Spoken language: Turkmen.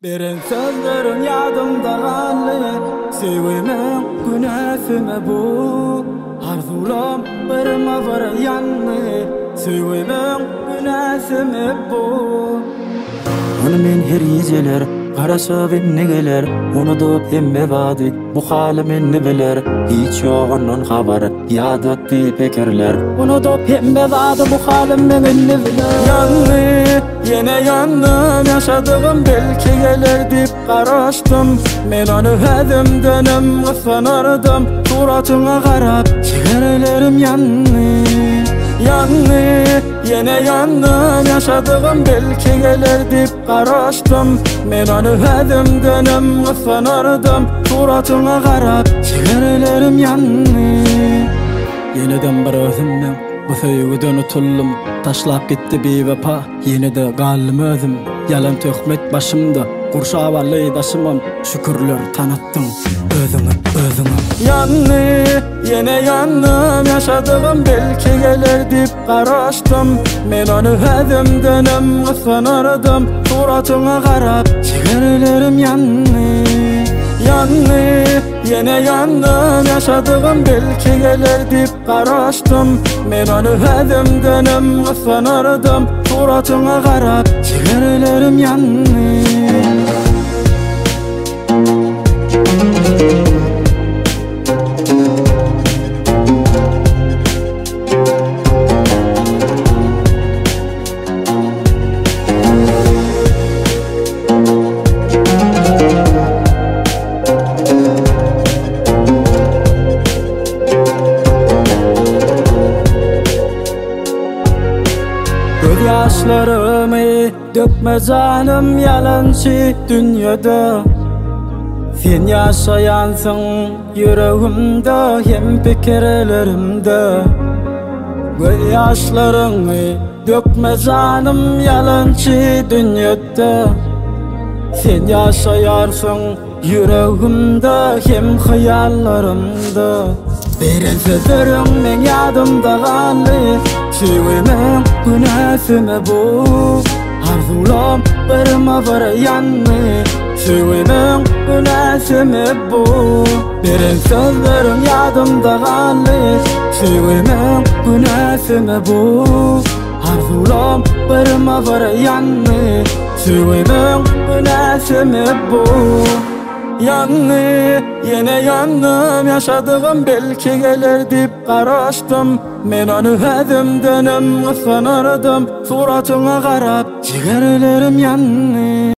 Beren sözleriň ýadymda galdy, Söýgimiň günäsimi bu? Arzuwlam birma-bir ýandy, Söýgimiň günäsimi bu? Ony men her gijeler garaşyp indi geler, Unudyp hemme zady, bu halym indi biler, Hiç ýok ondan habar, ýadatdy pikirler. Unudyp hemme zady, bu halym meň indi biler. Ýandy, Ýene ýandym ýaşadygym belki geler diýip garaşdym Men ony özümdenem gysganardym Suratyňa garap jigerlerim ýandy Ýandy ýene ýandym ýaşadygym belki geler diýip garaşdym Men ony özümdenem gysganardym Suratyňa garap jigerlerim ýandy Ýenedem bir özüm men bu söýgüden utuldym Taşlap gitdi biwepa, ýene-de galdym özüm Ýalan töhmet başymda, gurşap aldy daşymam Şükürler tanatdyň özüňi özüňe. Ýandy, ýene ýandym Ýaşadygym belki geler diýip garaşdym Men ony özümdenem gysganardym Suratyňa garap jigerlerim ýandy Ýandy, ýene ýandym Ýaşadygym belki geler diýip Garaşdym men ony özümdenem gysganardym Suratyňa garap jigerlerim ýandy. Göz ýaşlarymy dökme janym ýalançy dünýede Sen ýaşaýansyň ýüregimde hem pikirlerimde Göz ýaşlaryňy dökme janym ýalançy dünýede Sen ýaşaýarsyň Ýüregimde hem hyýallarymda Beren sözleriň meň ýadymda galdy Söýgimiň günäsimi bu Arzuwlam birma-bir ýandy Söýgimiň günäsimi bu Beren sözleriň ýadymda galdy Söýgimiň günäsimi bu Arzuwlam birma-bir ýandy Söýgimiň günäsimi bu Ýandy, ýene ýandym Ýaşadygym belki geler diýip garaşdym Men ony özümdenem gysganardym Suratyňa garap jigerlerim ýandy.